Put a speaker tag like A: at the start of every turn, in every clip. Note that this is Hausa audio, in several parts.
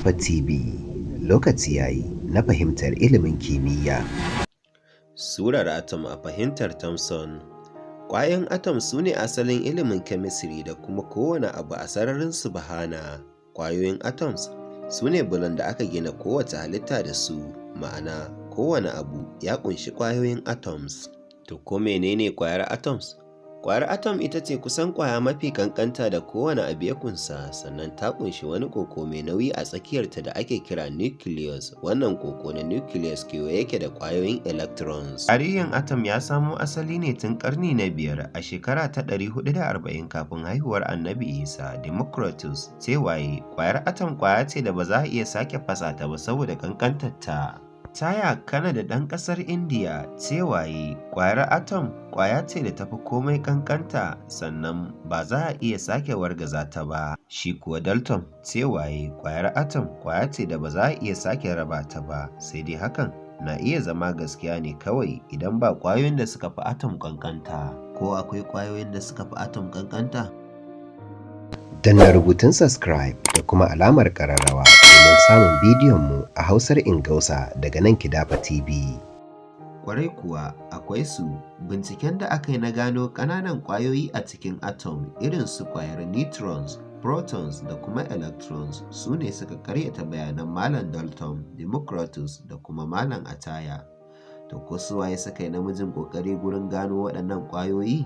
A: Kidafa TV, lokaci yayi na fahimtar ilimin kimiyya.
B: Surar atom a fahimtar Thomson. Ƙwayoyin atom su ne asalin ilimin chemistry da kuma kowane abu a sararin subhana. Ƙwayoyin atoms su ne bulon da aka gina kowace halitta da su, ma'ana kowane abu ya ƙunshi ƙwayoyin atoms. To ko menene ƙwayar atoms? Ƙwayar atom ita ce kusan ƙwaya mafi ƙanƙanta da kowane abu ya ƙunsa, sannan ta ƙunshi wani ƙoƙo mai nauyi a tsakiyarta da ake kira nucleus. Wannan ƙoƙo na nucleus kewaye yake da ƙwayoyin electrons. Tarihin atom ya samo asali ne tun ƙarni na biyar, a shekara ta 440 kafin haihuwar Annabi Isa, Democritus cewa ya yi, ƙwayar atom ƙwaya ce da ba za a iya sake fasa ta ba saboda ƙanƙantarta. Taya Kanada ɗan ƙasar Indiya cewa ya yi, ƙwayar atom ƙwaya ce da ta fi komai ƙanƙanta, sannan ba za a iya sake wargaza ta ba. Shi kuwa Dalton cewa ya yi, ƙwayar atom ƙwaya ce da ba za a iya sake raba ta ba, sai dai hakan na iya zama gaskiya ne kawai idan ba ƙwayoyin da suka fi atom ƙanƙanta. Ko akwai ƙwayoyin da suka fi atom ƙanƙanta?
A: Danna rubutun subscribe da kuma alamar ƙararrawa domin samun bidiyonmu a Hausar Ingausa daga nan Kidafa TV.
B: Kwarai kuwa akwai su, binciken da aka yi na gano ƙananan ƙwayoyi a cikin atom irin su ƙwayar neutrons, protons da kuma electrons su ne suka ƙaryata bayanan Malam Dalton, Democritus da kuma Malam Ataya. To ko su waye suka yi namijin ƙoƙari gurin gano waɗannan ƙwayoyi?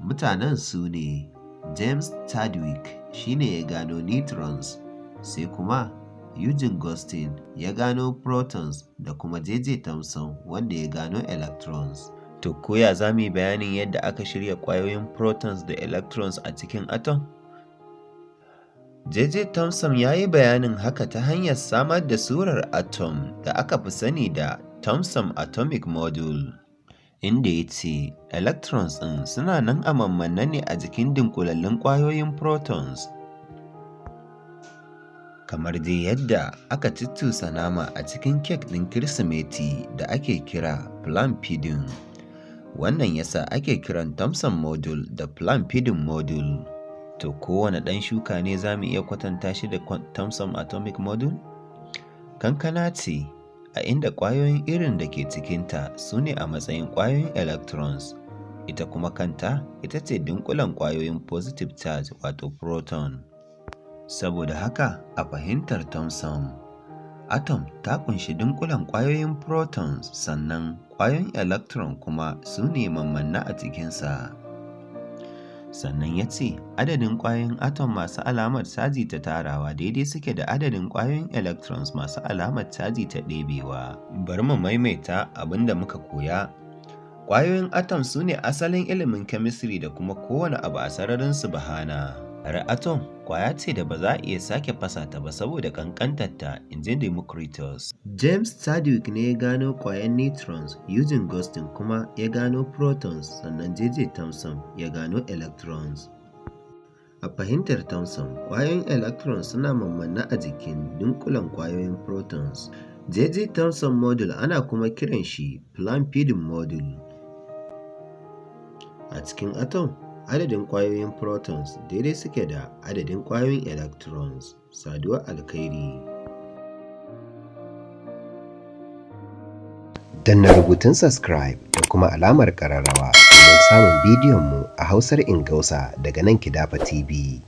B: Mutanen su ne James Chadwick shi ne ya gano neutrons, sai kuma Eugene Goldstein ya gano protons da kuma J.J. Thomson wanda ya gano electrons. To ko ya za mu yi bayanin yadda aka shirya ƙwayoyin protons da electrons a cikin atom? J.J. Thomson ya yi bayanin haka ta hanyar samar da surar atom da aka fi sani da Thomson Atomic Model, inda ya ce electrons ɗin suna nan a mammanne ne a jikin dunƙulallun ƙwayoyin protons. Kamar dai yadda aka cuccusa nama a cikin kek ɗin Kirsimeti da ake kira plum pudding. Wannan ya sa ake kiran Thomson Model da plum pudding model. To kowane ɗan shuka ne za mu iya kwatanta shi da Thomson Atomic Model? Kankana ce, a inda ƙwayoyin irin da ke cikinta su ne a matsayin ƙwayoyin electrons, ita kuma kanta ita ce dunƙulen ƙwayoyin positive charge wato proton. Saboda haka a fahimtar Thomson, atom ta ƙunshi dunƙulen ƙwayoyin protons, sannan ƙwayoyin electron kuma su ne mammanne a cikinsa. Sannan ya ce adadin ƙwayoyin atom masu alamar caji ta tarawa daidai suke da adadin ƙwayoyin electrons masu alamar caji ta ɗebewa. Bari mu maimaita abin da muka koya. Ƙwayoyin atom su ne asalin ilimin chemistry da kuma kowane abu a sararin subhana. Ƙwayar atom ƙwaya ce da ba za a iya sake fasa ta ba saboda ƙanƙantarta, in ji Democritus. James Chadwick ne ya gano ƙwayar neutrons, Eugene Goldstein kuma ya gano protons, sannan J.J. Thomson ya gano electrons. A fahimtar Thomson, ƙwayoyin electrons suna mammanne a jikin dunƙulen ƙwayoyin protons. J.J. Thomson Model ana kuma kiran shi plum pudding model. A cikin atom, adadin ƙwayoyin protons daidai suke da adadin ƙwayoyin electrons. Saduwar alkhairi.
A: Danna rubutun subscribe da kuma alamar ƙararrawa domin samun bidiyonmu a Hausar Ingausa daga nan Kidafa TV.